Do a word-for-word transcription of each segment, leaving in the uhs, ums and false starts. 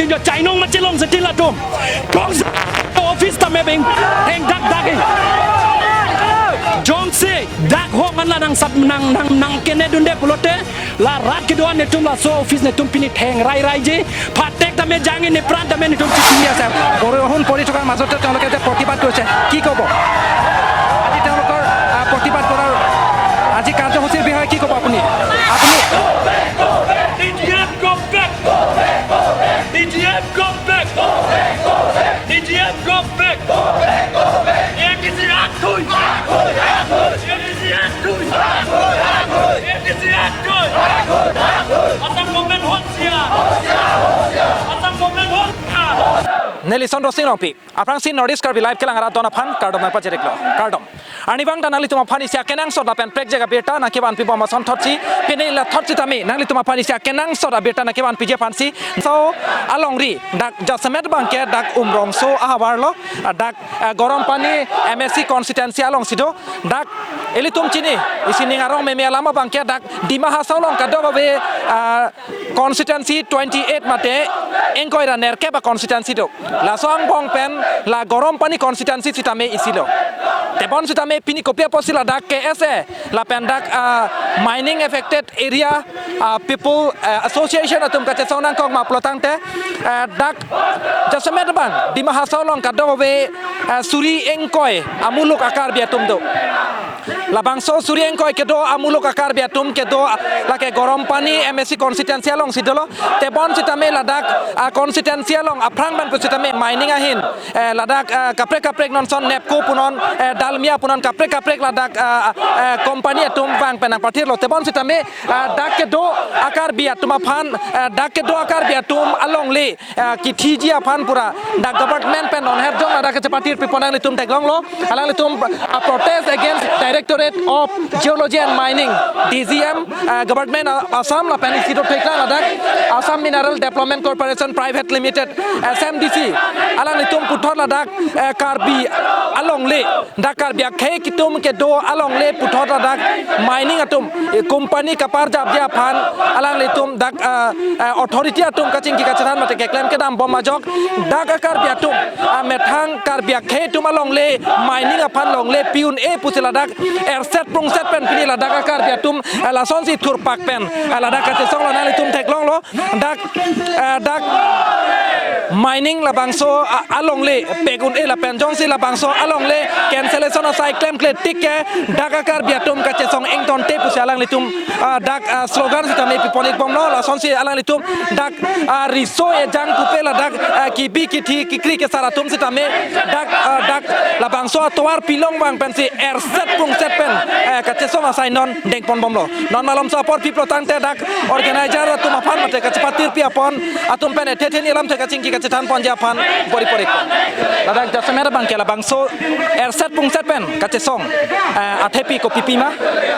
Jo chainong machelong setil atum. Jongsi office tame beng heng dak dak e. Jongsi dak hong an la nang sat nang nang nang kene dunde pulote la rat kedo-an netum laso office netum pini theng rai rai je. Phatek tame jangin nepran tame netum chiti asem. পৰি-, অহোন পৰি থকাৰ মাজতে তেওঁলোকে যে প্ৰতিবাদ কৰিছে, কি ক'ব? আজি তেওঁলোকৰ, আহ, প্ৰতিবাদ কৰাৰ আজি কাৰ্যসূচীৰ বিষয়ে কি ক'ব আপুনি? আপুনি D G F go back! D G F go back! D G F go back! A D C আগতৈ! A D C আগতৈ! A D C আগতৈ! Assam government হত Assam government হত Neli Sondro Sing Rongpi, aphrangsi North East Karbi Live kelang arat don aphan kardom nangpajiriklo. Kardom. Arnivang ta nanglitum aphan isi akenangsot lapen prekjak abirta nangkevanpi bom asonthotsi, pini la thotsi tame nanglitum aphan isi akenangsot abirta nangkevanpiji aphansi. So, alongri, dak jasemet abangke dak Umrongso ahavarlo, dak, eh, Garampani M A C constituency alongsi do, dak ilitum chini, isi ning arong meme alam abangke dak Dima Hasao along kadokave, ah, constituency twenty-eight mate ingkoi ra nerkep a-constituency do. Laso angbong pen la Garampani constituency sitame isi lo. Tebon sitame pini kopi apotsi ladak K S A lapen dak, ah, mining affected area, ah, people, ah, association atum kachesong nangkok ma pulotangte, ah, dak jasemet abang Dima Hasao along kadokave, ah, suri ingkoi amuluk a-Karbi atum do. Labangso suri ingkoi kedo amuluk a-Karbi atum kedo, ah, lake Garampani M A C constituency alongsi dolo. Tebon sitame ladak, ah, constituency along aphrang ban pusitame mining ahin, eh, ladak, ah, kaprek kaprek non son NEEPCO punon, eh, Dalmia punon kaprek kaprek ladak, ah, eh, company atum vang pen nangpathirlo. Tebon sitame, ah, dak kedo a-Karbi atum aphan, ah, dak kedo a-Karbi atum alongle, ah, kithiji aphan pura dak government pen non herjong ladak kachepathirpi pon nanglitum theklonglo. Alanglitum, ah, protest against Directorate of Geology and Mining, D G M, ah, Government of Assam lapen isi do theklang ladak Assam Mineral Development Corporation Private Limited, S M D C. Alanglitum puthot ladak, eh, Karbi alongle, dak Karbi akhei atum kedo alongle puthot ladak mining atum, eh, company kaparjapji aphan alanglitum dak, ah, ah, authority atum kachingki kachethan mate keklem kedam bom ajok dak a-Karbi atum, ah, methang Karbi akhei atum alongle mining aphan longle pi un-e pusi ladak erset prungset pen pini ladak a-Karbi atum, ah, lasonsi thurpak pen, ah, ladak kachesonglo nanglitum theklonglo. Dak, eh, dak mining labangso, ah, alongle pek un-e lapen jongsi labangso alongle cancellation asai klemkle tik ke dak a-Karbi atum kachesong ingtonte pusi alanglitum, ah, dak, ah, slogan sitame pipon-ik bomlo. Lasonsi alanglitum dak, ah, riso ejang pupe ladak, ah, kibi kithi kikri kesar atum sitame dak, ah, dak labangso atovar pilong vang pensi erset prungset pen, eh, kachesong asai non dengpon bomlo. Non malomso apor pi pulotangte dak organizer atum aphan mate kachepathirpi apon atum pen ethe theni alamthe kachingki kachethan ponji aphan pori pori. Ladak jasemet abangke labangso erset prungset pen kachesong, eh, athepi kopipi ma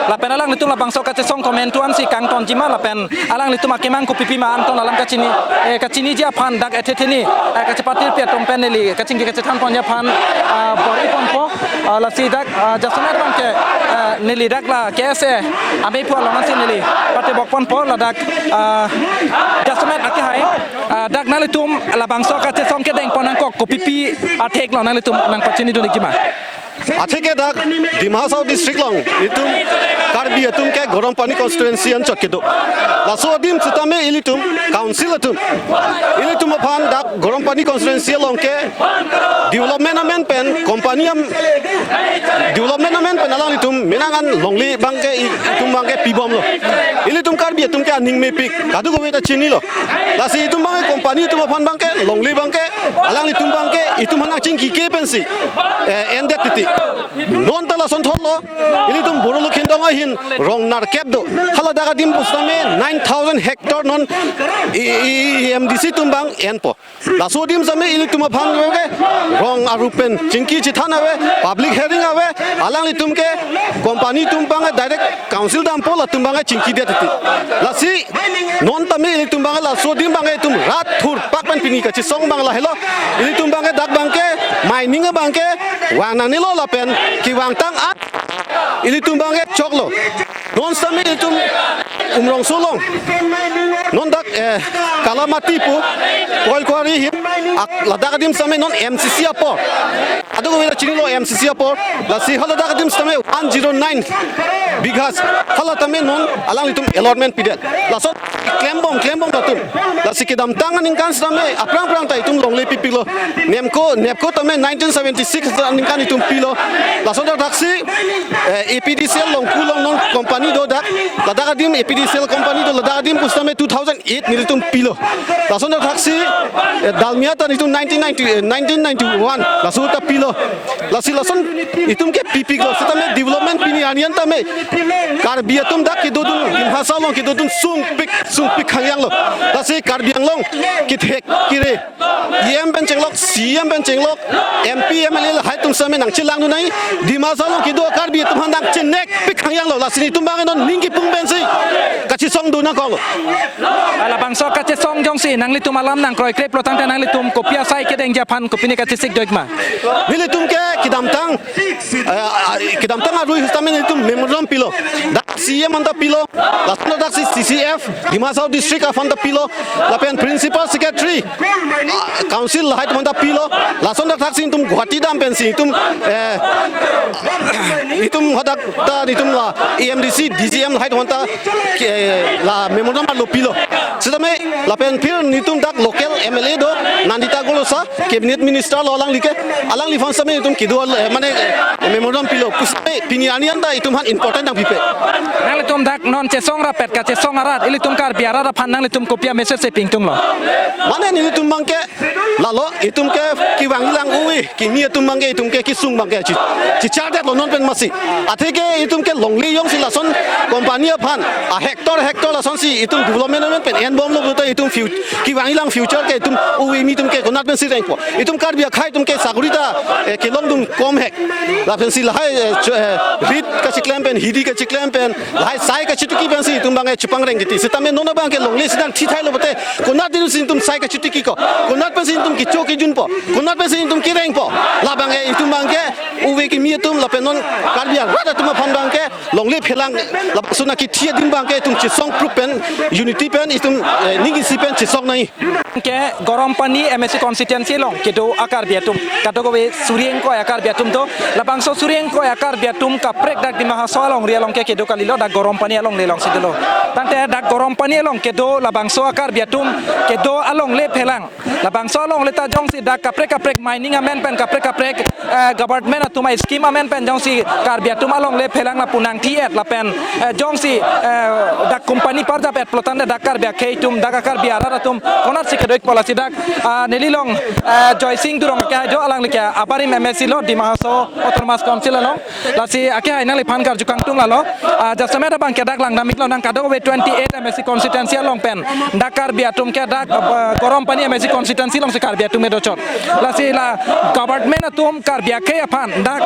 lapen alanglitum labangso kachesong komantu ansi kangtonji ma lapen alanglitum akemang kopipi ma anton alam kachini, eh, kachiniji aphan dak ethe theni, eh, kachepathirpi atum pen neli kachingki kachethan ponji aphan, ah, bor-i ponpo. Ah, lasi dak, ah, jasemet abangke, ah, neli dak la K S A amei phu along ansi neli patebok ponpo ladak, ah, jasemet akehai, ah, dak nanglitum labangso kachesong kedengpon nangkok kopipi atheklo nanglitum nangpachinidun-ikji ma? Atheke dak Dima Hasao district along itum Karbi atum ke Garampani constituency anchot kedo. Laso adim sitame ilitum council atum ilitum aphan dak Garampani constituency along ke development amen pen company am development amen pen alanglitum menang an longle abangke i-, itum abangke pibomlo. Ilitum Karbi atum ke aning mepik kadokave ta chinilo. Lasi itum abangke company itum aphan abangke longle abangke alanglitum abangke itum aphan nangchingkike pensi, eh, endet titi. Non ta lasonthotlo, ilitum Boro Lukhindong ahin rong nerkep do. Hala dak adim pusitame nine thousand hectare non i, i, i M D C atum abang enpo. Laso adim sitame ilitum aphan ke rong arup pen chingki chethan ave, public hearing ave, alanglitum ke company atum abangke direct council dampo latum abangke chingkidet titi. Lasi non tame ilitum abangke laso adim abangke itum rat thurpak pen pini kachesong abang lahelo. Ilitum abangke dak abangke mining abangke vang nangnelo lapen kevangtang at ilitum abangke choklo. Non sitame ilitum Umrongso along non dak, eh, Kalamati pu Koilko Ari him, ak-, ladak adim sitame non M C C apor. Ado ko chinilo M C C apor. Lasi haladak adim sitame one zero nine bighas. Hala tame non alanglitum allotment pidet. Laso klembom, klembom latum. Lasi kedamtang aningkan sitame aphrang aphrang ta itum longle pipiklo. NEEPCO, NEEPCO tame nineteen seventy-six aningkan itum pilo. Lason thaksi, eh, A P D C L Longku along non company do dak. Ladak adim A P D C L company do, ladak adim pusitame two thousand eight nelitum pilo. Lason thaksi, eh, Dalmia ta nelitum nineteen ninety, eh, nineteen ninety-one laso ta pilo. Lasi lason itum ke pipiklo, sitame development pini arni an tame Karbi atum dak kedodun, Dima Hasao along kedodun sungpik, sungpik hangyanglo. Lasi Karbi Anglong kethek kere, E M pen chenglok, C E M pen chenglok, M P, M L A lahai atum sitame nangchelangdun nai, Dima Hasao along kedo Karbi atum aphan nangchenekpik hangyanglo. Lasi nelitum abang non ning kipung pensi kachesongdun nangkoklo. Labangso kachesong jongsi nanglitum alam nangkroikre pulo tangte nanglitum kopi asai kedengji aphan kopine kachesik doik ma? Nelitum ke kedamtang, eh, kedamtang arui sitame nelitum memorandum pilo. Dak C E M aphanta pilo, lason thaksi C C F, Dima Hasao District aphanta pilo, lapen Principal Secretary, ah, Council lahai atum aphanta pilo, lason thaksi itum Guwahati dam pensi itum, eh, itum hadak ta itum la A M D C, D G M lahai atum aphanta ke, la memorandum arlo pilo. Sitame lapen phir nelitum dak local M L A do, Nandita Gorlosa, Cabinet Minister lo alangli ke, alangliphan sitame itum kedo, eh, mane, eh, memorandum pilo. Pusitame pini arni an ta itum aphan important nangpipe. Nanglitum dak non chesong rapet kachesong arat, ilitum Karbi arat aphan nanglitum kopi amessage si pingtunglo? Mane nelitum abang ke lalo, itum ke kevang ilang ove kimi atum abang ke itum ke kesung abang ke chi, chechardetlo non pen masi. Atheke itum ke longle jongsi lason company aphan a hectare hectare lasonsi itum development pen enbomlo pulote itum fut- kevang ilang future ke itum ove kimi atum ke konat pensi rengpo? Itum Karbi akhei atum ke sakori ta, eh, kelongdun komhek. Lapensi lahai, eh, cho-, eh, rit kachiklem pen, hidi kachiklem pen, lahai sai kachitiki pensi itum abang, eh, chepangreng titi. Sitame non abang ke longle si nangthithailo pulote, konat pensi itum sai kachitiki ko? Konat pensi itum kecho kejunpo? Konat pensi itum kerengpo? La abang ke itum abang ke ove kimi atum lapen non Karbi arat atum aphan abang ke longle phelang, lapuson akithi adim abang ke itum chesong proof pen, unity pen, itum, eh, ning isi pen chesong nai. Ke Garampani M A C constituency along kedo a-Karbi atum, kadokave suri ingkoi a-Karbi atum do. Labangso suri ingkoi a-Karbi atum kaprek dak Dima Hasao alongri along ke kedo kalilo, dak Garampani alongle alongsi dolo. Tangte dak Garampani along kedo labangso a-Karbi atum kedo alongle phelang, labangso alongle ta jongsi dak kaprek kaprek mining amen pen kaprek kaprek, eh, government atum a-scheme amen pen jongsi Karbi atum alongle phelang lapu nangthi-et lapen, eh, jongsi, eh, dak company parjap-et pulo tangte dak Karbi akhei atum, dak a-Karbi arat atum konatsi kedoikpo? Lasi dak, ah, neli along, eh, Joysing Teron akehai do, alangli ke abarim M A C lo Dima Hasao Autonomous Council along. Lasi akehai nangliphan karju kangtung lalo. Ah, jasemet abang ke dak langdam-iklo, nang kadokave twenty-eight M A C constituency along pen dak Karbi atum ke dak, ah, Garampani M A C constituency alongsi Karbi atum kedo chot. Lasi la government atum Karbi akhei aphan dak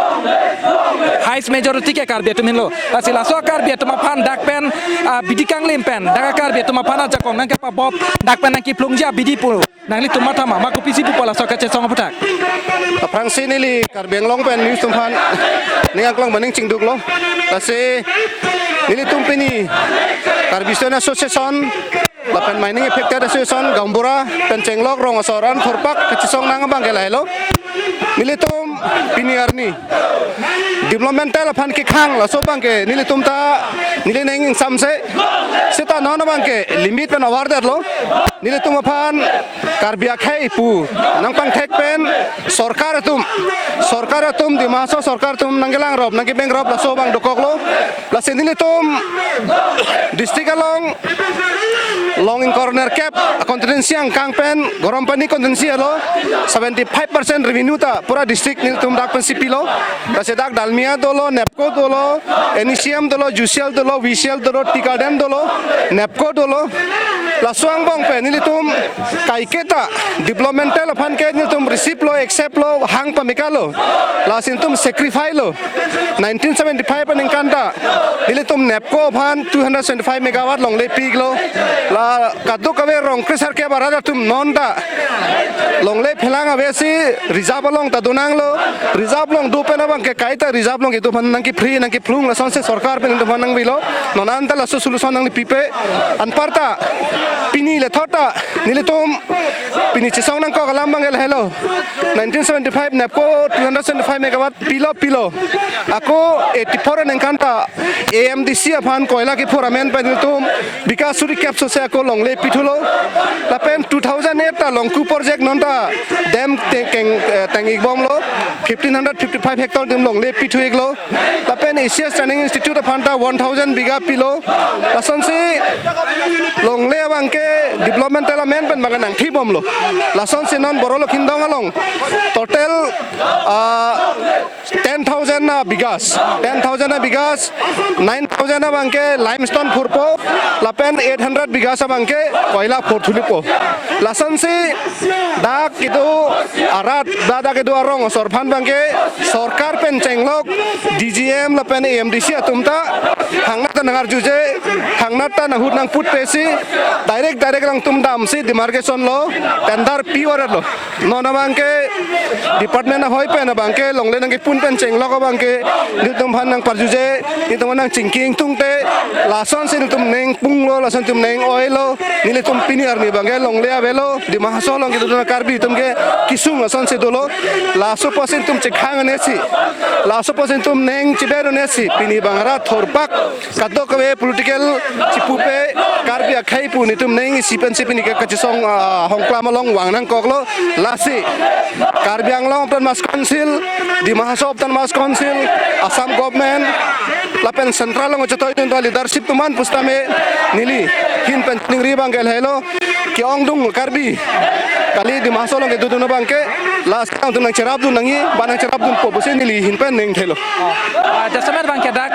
highest majority ke Karbi atum henlo. Lasi laso Karbi atum aphan dak pen, ah, bidi kanglim pen, dak Karbi atum aphan ajakong nangkepabop, dak pen nangkeplungji abidi pu nanglitum mathama ma, kopisi pupo laso kachesong aphuthak? Aphrangsi neli Karbi Anglong pen news atum aphan ning aklong maning chingduklo. Lasi nelitum pini Karbi Student Association lapen Mining Affected Association, Gaonbura pen chenglok rong asor an thurpak kachesong nang abang ke lahelo. Nelitum pini arni developmental aphan kekhang laso abang ke nelitum ta neli ning ingsamse, seta non abang ke limit pen awarded lo. Nelitum aphan Karbi akhei pu nangpangthek pen sorkar atum, sorkar atum, Dima Hasao sorkar atum nangkelangrop, nangkebengrop laso abang dokoklo. Lasi nelitum district along long ingkoi ra nerkep constituency angkang pen Garampani constituency alo seventy five percent revenue ta pura district nelitum dak pensi pilo. Lasi dak Dalmia dolo, NEEPCO dolo, N E C M dolo, J C L dolo, V C L dolo, Tea Garden dolo, NEEPCO dolo. Laso angbong pen nelitum kaiketa developmental aphan ke nelitum receive lo, accept lo, hang pamekalo. Lasi nelitum sacrifice lo. Nineteen seventy-five aningkan ta nelitum NEEPCO aphan two hundred seventy-five megawatt longle pi-iklo. La kadokave rong kre sarkep arat atum non ta Longle phelang ave si reserve along ta donanglo. Reserve along do pen abang ke kaita reserve along itum aphan nangkepri nangkeplung lasonsi sorkar pen itum aphan nangvilo. Non anta laso solution nangpipe. Anparta pini lethot ta nelitum pini chesong nangkok alam abang ke lahelo. Nineteen seventy-five NEEPCO two hundred seventy-five megawatt pilo pilo. Ako eighty-four aningkan ta AMDC aphan koila kephur amen pen nelitum bika suri kep sose ako longle pithulo. Lapen two thousand eight ta Longku project non ta dam teng, teng, eh, teng-ikbomlo. Fifteen hundred fifty-five hectare atum longle pithu-iklo. Lapen ACS Training Institute aphan ta one thousand bigha pilo. Lasonsi longle abang ke developmental amen pen abang nangthibomlo. Lasonsi non Boro Lokhindong along total, ah, ten thousand na bighas, ten thousand na bighas, nine thousand abang ke limestone phurpo, lapen eight hundred bighas abang ke koila phurthulipo. Lasonsi dak kedo arat, dak, dak kedo arong asor aphan abang ke sorkar pen chenglok DGM lapen AMDC atum ta hangnat ta nangarjuje, hangnat ta nanghut nangput pesi direct direct alangtum damsi demarcation lo, tender pi-orlo. Non abang ke department ahoi pen abang ke longle nangkepun pen chenglok abang ke nelitum aphan nangparjuje, nelitum aphan nangchingki ingtungte, lasonsi nelitum neng punglo, lason nelitum neng oilo, nelitum pini arni abang ke longle avelo, Dima Hasao along kedodun Karbi atum ke kesung lasonsi dolo. Laso apotsi nelitum chekhang anesi, laso apotsi nelitum neng chiber anesi pini abang ra thorpak kadokave political chipupe Karbi akhei pu nelitum neng isi pensi pini ke kachesong, ah, Hongklam along vang nangkoklo. Lasi Karbi Anglong Autonomous Council, Dima Hasao Autonomous Council, Assam government lapen central along chetoidun ta leadership atum an pusitame neli ahin pen ningri abang ke lahelo. Ke-ongdung Karbi kali Dima Hasao along kedodun abang ke lasi nangtum nangcherapdun nangji, ba nangcherapdunpo pusi neli ahin pen ningthelo. Ah, jasemet abang ke dak,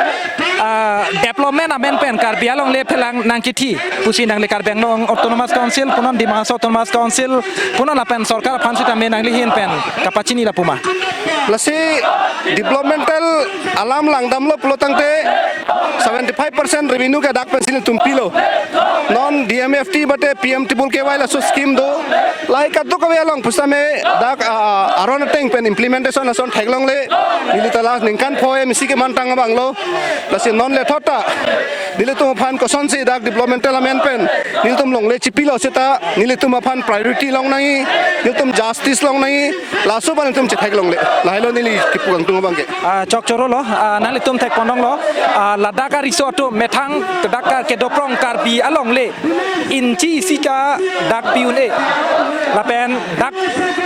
ah, development amen pen Karbi alongle phelang nangkethi pusi nangli Karbi Anglong Autonomous Council punon Dima Hasao Autonomous Council punon lapen sorkar aphan sitame nangli ahin pen kapachini lapu ma? Lasi developmental alam langdamlo pulotangte seventy-five percent revenue ke dak pensi nelitum pilo. Non DMFT mate PM Table KY laso scheme do. Lahai kadokave along pusitame dak, ah, aron ateng pen implementation lason theklongle. Neli ta last ningkan pho M C kemantang abang lo. Lasi non lethot ta nelitum aphan kosonsi dak developmental amen pen nelitum longle chipilo seta nelitum aphan priority long nangji, nelitum justice long nangji, laso abang nelitum chetheklongle. Lahelo neli kipu kangtung abang ke. Ah, chokchorolo, ah, nanglitum thekpon longlo, ah, ladak ariso atum methang dak kedoprong Karbi alongle inchi isi ta dak pi un-e. Lapen dak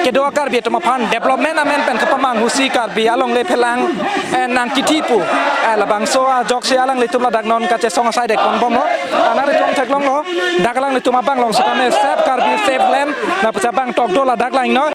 kedo Karbi atum aphan development amen pen kapamanghusi Karbi alongle phelang, eh, nangkethi pu, eh, labangso ajoksi alanglitum ladak non kachesong asai dekponbomlo. Ah, nanglitum theklonglo, dak alanglitum abang along sitame Save Karbi Save Land, na pusi abang tok do ladak langnon.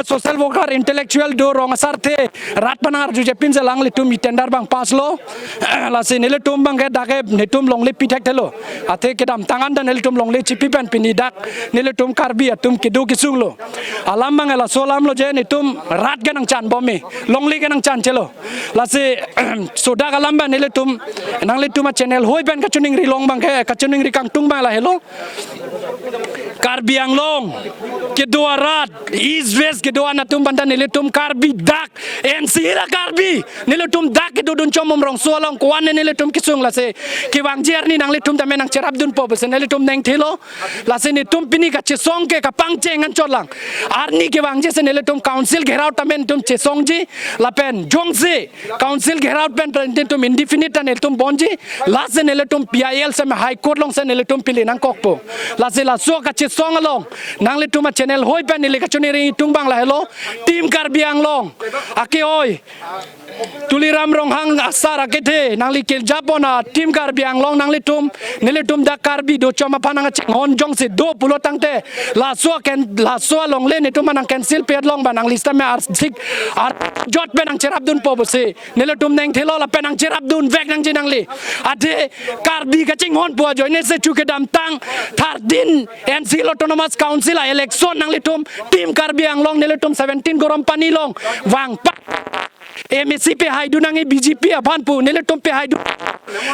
Social worker, intellectual do, rong asarthe, rat aphan arjuje pinsi alanglitum e-tender abang pass lo. Lasi nelitum abang ke dak ke netum longle pi thekthelo. Athe kedamtang an ta nelitum longle chipi pen pini dak nelitum Karbi atum kedo kesunglo. Alam abang ke laso alamlo je netum rat ke nangchanbom me, longle ke nangchanchelo. Lasi sodak alam abang nelitum, nanglitum achannel ahoi pen kachiningri long abang ke, kachiningri kangtung abang lahelo. Karbi Anglong kedo arat, East West kedo an atum aphan ta nelitum Karbi dak, N C ra Karbi, nelitum dak kedodun chomom rongso along ko-an nelitum kesung. Lasi kevangji arni nanglitum tame nangcherapdunpo pusi nelitum ningthelo. Lasi netum pini kachesong ke kapangcheng anchot lang. Arni kevangji si nelitum council gherao tame netum chesongji, lapen jongsi council gherao pen pen netum indefinite ta netum bonji, lasi nelitum P I L seme High Court alongsi nelitum pili nangkokpo. Lasi laso kachesong along nanglitum achannel ahoi pen neli kachiningri ingtung abang lahelo, Team Karbi Anglong ake oi, Tuliram Ronghang asar akethe nangli keja pon a Team Karbi Anglong nanglitum, nelitum dak Karbi dochom aphan nangchinghon jongsi do pulo tangte, laso ken laso alongle netum nang cancel pet long ba nangli sitame arsik arjot pen nangcherapdunpo pusi nelitum nangthelo lapen nangcherapdunvek nangji nangli. Athe Karbi kachinghon pu ajoine se chu kedamtang thirteen N C Hills Autonomous Council a election nanglitum Team Karbi Anglong nelitum seventeen Gorompani along vangpa M A C pehaidun nangji B J P aphan pu nelitum pehaidun.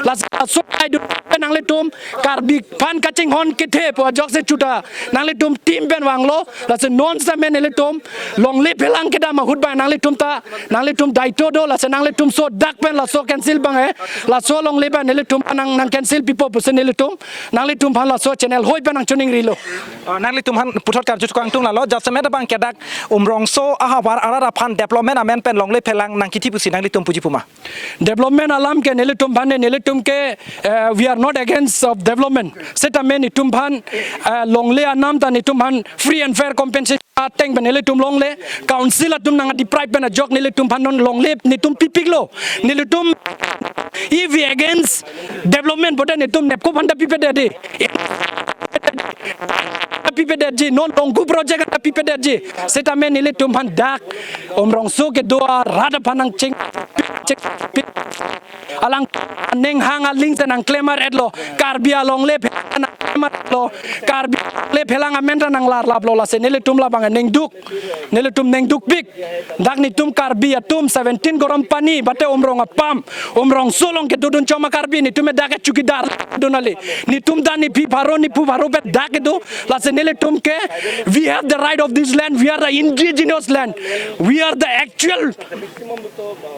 Laso pehaidun nanglitum Karbi aphan kachinghon kethe pu ajoksi chuta nanglitum team pen vanglo. Laso non sitame nelitum longle phelang kedam ahut ba nanglitum ta nanglitum daito do, laso nanglitum so dak pen laso cancel abang he, laso longle ba nelitum nang nang cancel pipo pusi nelitum nanglitum aphan laso channel hoi pen nangchiningrilo. Ah, nanglitum aphan puthot karju kangtung lalo, jasemet abang ke dak Umrongso ahavar arat aphan development amen pen longle phelang nangkithi pusi nanglitum puji puma? Development alam ke nelitum aphan ne, nelitum ke, eh, we are not against of development. Sitame netum aphan, eh, longle anam ta netum aphan free and fair compensation ateng pen nelitum longle, council atum nang deprive pen ajok nelitum aphan non longle netum pipiklo. Nelitum, if we against development pulote netum NEEPCO aphan ta pipedet dei. Pipedetji, non Longku project ta pipedetji. Sitame nelitum aphan dak Umrongso kedo arat aphan nangching, ching, alang aning hang aling se nangklemar etlo. Karbi alongle phelang nangklemar etlo. Karbi alongle phelang amen ta nanglarlaplo, lasi nelitum labang ningduk. Nelitum ningdukpik. Dak netum Karbi atum seventeen Gorompani, bate Umrong apam, Umrongso along kedodun choma Karbi, netum dak chowkidar dun ale. Netum ta nephi pharo, nephu pharo pen dak kedo. Lasi nelitum ke, we have the right of this land, we are the indigenous land, we are the actual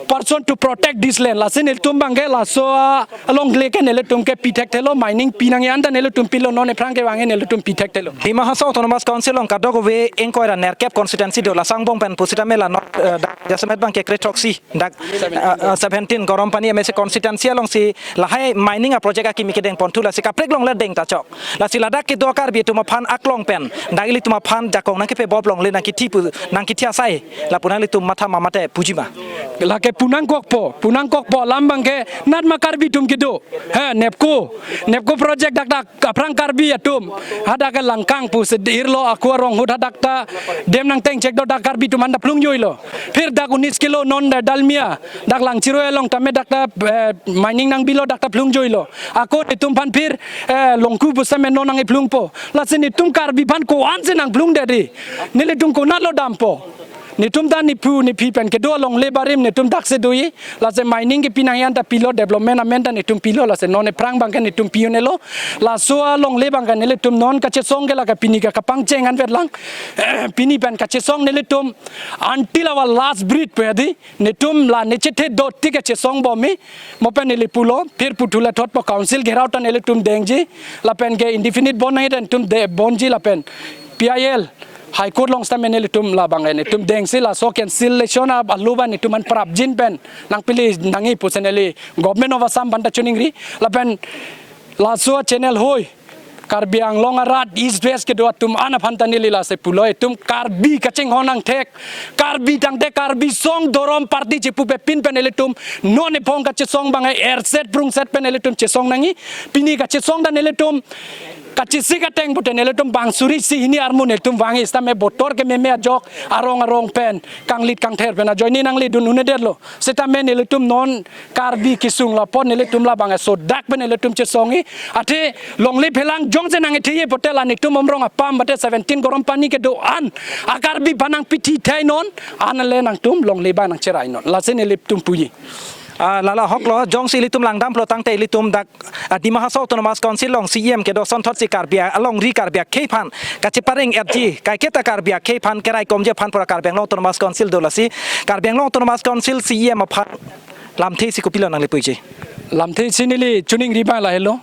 person to protect this land. Lasi nelitum abang ke laso alongle ke nelitum ke pi thekthelo, mining pinangji an ta nelitum pilo, non aphrang ke vangji nelitum pi thekthelo. Dima Hasao Autonomous Council along kadokave ingkoi ra nerkep constituency do, la Sangbong pen pusitame la North, eh, dak jasemet abang ke krethroksi dak, eh, eh, seventeen Gorompani M A C constituency alongsi lahai mining a project akimi kedeng ponthu, lasi kaprek longle deng ta chok. Lasi ladak kedo Karbi atum aphan aklong pen dak ilitum aphan jakong nangkepe bop longle nangkithi pu, nangkithi asai lapu nanglitum matha ma mate puji ma? Lake pu nangkokpo, pu nangkokpo alam abang ke natma Karbi atum kedo. He, NEEPCO, NEEPCO project dak dak aphrang Karbi atum hadak ke Langkang pusi dirlo, ako arong ahut hadak ta dam nangteng chek do, dak Karbi atum aphan ta plung joilo. Phir dak unis kilo non da Dalmia, dak Langchiroi along tame dak ta, eh, mining nangbilo, dak ta plung joilo. Ako netum aphan phir, eh, Longku pusitame non nangplungpo. Lasi netum Karbi aphan ko-an si nangplungdet dei? Nelitum konatlo dampo? Netum ta nephu nephi pen kedo alongle barim netum dak si doji. Lasi mining ke pinangji an ta pilo, development amen ta netum pilo, lasi non aphrang abang ke netum pi-un-elo. Laso alongle abang ke nelitum non kachesong ke lake pini ke kapangcheng anvet lang. Pini pen kachesong nelitum until our last breath pu dei. Netum la nechethe dot ti kachesong bomji. Mo pen neli pulo, phir puthu le thotpo, council gherao ta nelitum dengji. Lapen ke indefinite bond nangji ta netum de bondji lapen P I L, High Court along sitame nelitum labang netum dengsi laso cancellation a alu abang netum aphan prapjin pen nangpili nangji pusi neli Government of Assam aphan ta choningri. Lapen laso channel hoi Karbi Anglong arat East West kedo atum an aphan ta neli lasi pulo, itum Karbi kachinghon angthek, Karbi tangte Karbi song dhorom party chipupe pin pen ilitum non ephong kachesong abang erset prungset pen ilitum chesong nangji. Pini kachesong ta nelitum kachesik ateng pute nelitum bang suri isi hini armu nelitum vangji, sitame botor kememe ajok arong arong pen kanglit kangther pen ajoine nangledun un-edetlo. Sitame nelitum non Karbi kesung lapot nelitum labang sodak pen nelitum chesongji. Athe longle phelang jongsi nangkethe pute la netum Umrong apam bate seventeen Gorompani kedo an a Karbi aphan nangpithi thai non, an le nangtum longle abang nangcherai non, lasi nelitum puji. Ah, lala ahoklo, jongsi ilitum langdamlo tangte ilitum dak, ah, Dima Hasao Autonomous Council along C E M kedo asonthotsi Karbi alongri Karbi akhei aphan kachepareng etji, kaiketa Karbi akhei aphan keraikomji aphan pura Karbi Anglong Autonomous Council do, lasi Karbi Anglong Autonomous Council C E M aphan lamthe isi kopilo nangli puji? Lamthe isi neli choningri abang lahelo.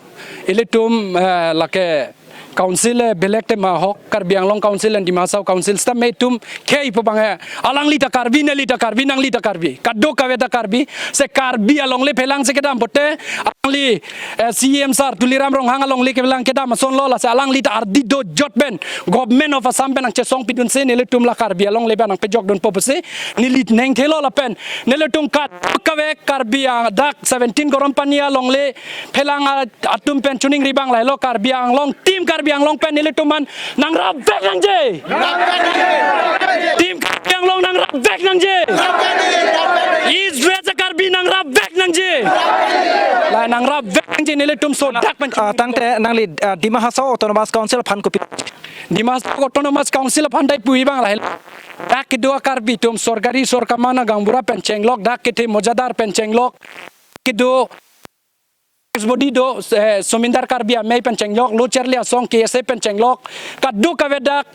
Ilitum, eh, lake Council, eh, belek tema ahok, Karbi Anglong Council and Dima Hasao Council sitame itum khei pu abang, eh, alangli ta Karbi, neli ta Karbi, nangli ta Karbi, kadokave ta Karbi, se Karbi alongle phelang si kedam pote, alangli, eh, C E M sir Tuliram Ronghang alongle kelang kedam asonlo, lasi alangli ta ardi dojot pen, Government of Assam pen nangchesong pidunsi nelitum la Karbi alongle pen nangpejokdunpo pusi, neli neng thelo lapen, nelitum kadokave Karbi Ang-, dak seventeen Gorompani alongle phelang a-, atum pen choningri abang lahelo Karbi Anglong, Team Karbi Anglong pen nelitum aphan nangrapvek nangji. Team Karbi Anglong nangrapvek nangji. East West Karbi nangrapvek nangji. La nangrapvek nangji nelitum sodak pen. Ah, tangte nangli, ah, Dima Hasao Autonomous Council aphan kopi? Dima Hasao Autonomous Council aphan dai pu abang lahelo. Dak kedo a-Karbi atum sorkari sorkar mana gaonbura pen chenglok, dak kethe mojadar pen chenglok. Kedo body do, eh, Somindar Karbi Amei pen chenglok, lo charli asong K S A pen chenglok, kadokave dak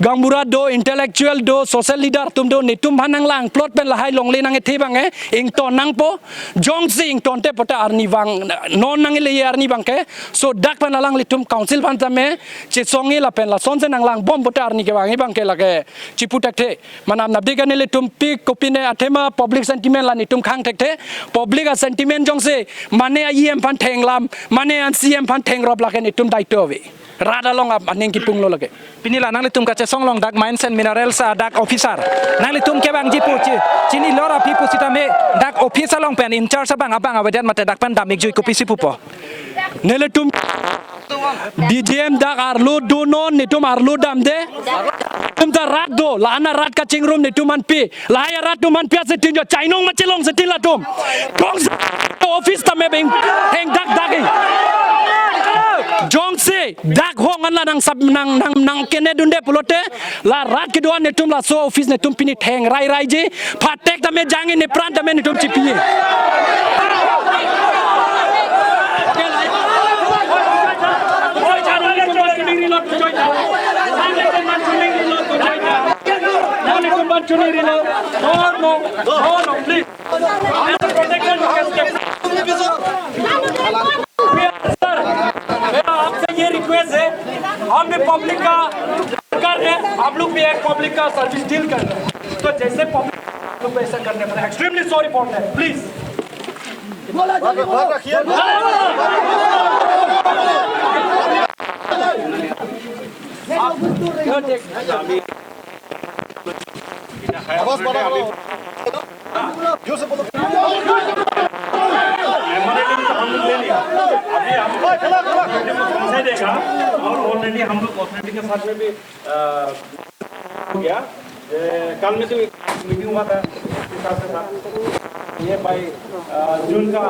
gaonbura do, intellectual do, social leader atum do, netum aphan nanglang plot pen lahai longle nangkethe abang, eh, ington nangpo, jongsi ingtonte pote arni vang, non nangkele arni abangke, sodak pen alanglitum council aphan tame chesongji lapen lasonsi nanglangbom pote arni kevang abangke lake chipu thekthe. Manam napdika nelitum pi kopine athema public sentiment la netum khang thekthe. Public a-sentiment jongsi mane a-E M aphan thenglam, mane a-C E M aphan thengrop lake netum daito ave. Rat along ap aning kipunglo lake. Pini la nanglitum kachesong along dak Mines and Minerals, ah, dak officer. Nanglitum kevangji pu chi, chinilo ra pi pusitame dak office along pen in charge abang abang avedet mate dak pen dam-ik jui kopisi pupo? Nelitum D G M dak arlo donon, netum arlo damde. Netum ta rat do, la-an arat kachingrum netum aphan pi. Lahai arat atum aphan pi asetin jo, chainong ma chelong setin latum. Jongsi office tame beng heng dak dak i. Jongsi dak hong an la nang sab nang nang nangkenedunde pulote, la rat kedo-an netum laso office netum pini theng rai raiji. Phatek tame jangji, nepran tame netum chipi. No, no, no, no, please. As a protection, you can step. Sir, मेरा आपसे ये रिक्वेस्ट है, हम भी पब्लिक का वर्कर है, हम लोग भी एक पब्लिक का सर्विस डील कर रहे हैं, तो जैसे पब्लिक लोग को ऐसा करने पर, extremely sorry for that, please. आवाज बढ़ा लो। जोर से बोलो। मेमोरेंडम तो हम लोग ले लिया। अभी हम लोग पहुंचा देगा और ऑलरेडी हम लोग अथॉरिटी के साथ में भी, अ, हो गया। ए, कल में तो एक मीटिंग हुआ था, के साथ, के साथ। ये भाई, अ, जून का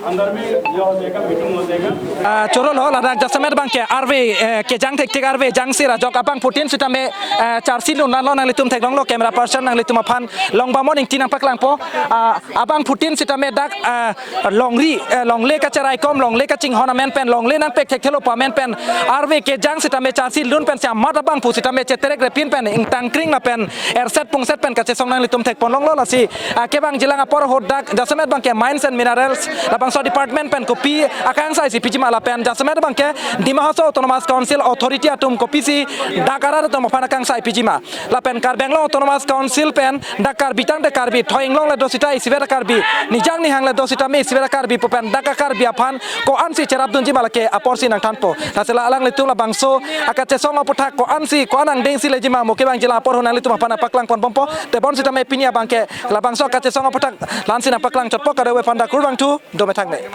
अंदर में ये हो जाएगा, मीटिंग हो जाएगा। Ah, choro lo, ladak jasemet abangke arve, eh, kejang thekthek arve jangsi ra ajok abangphutin sitame, eh, charsi lun nanlo nanglitum theklonglo, camera person nanglitum aphan longbamon ingti nangpaklangpo. Ah, abangphutin sitame dak, ah, longri, eh, longle kacheraikom, longle kachinghon amen pen, longle nangpek thekthelo pu amen pen, arve kejang sitame charsi lun pen si amat abangphu sitame cheterek repin pen, ingtangkring lapen erset pungset pen kachesong nanglitum thekponlonglo. Lasi, ah, kevangjilang apor ahut dak jasemet abangke Mines and Minerals labangso department pen kopi akangsai si pijima lapen jasemet abangke Dima Hasao Autonomous Council authority atum kopisi dak arat atum aphan akangsai pijima. Lapen Karbi Anglong Autonomous Council pen dak Karbi tangte Karbi, thoi inglong le do sita isivet a-Karbi, nijang nihang le do sitame isivet a-Karbi pu pen dak a-Karbi aphan ko-ansi cherapdunji ma lake aporsi nangthanpo. Lasi la alanglitum labangso akachesong aputhak ko-ansi, ko-an angdengsi lejima mo kevangjilang apor ahut nanglitum aphan nangpaklangponbompo. Tebon sitame pini abangke labangso akachesong aputhak la-ansi nangpaklangchotpo, kadokave aphan dak kurvangthu, dome thakme.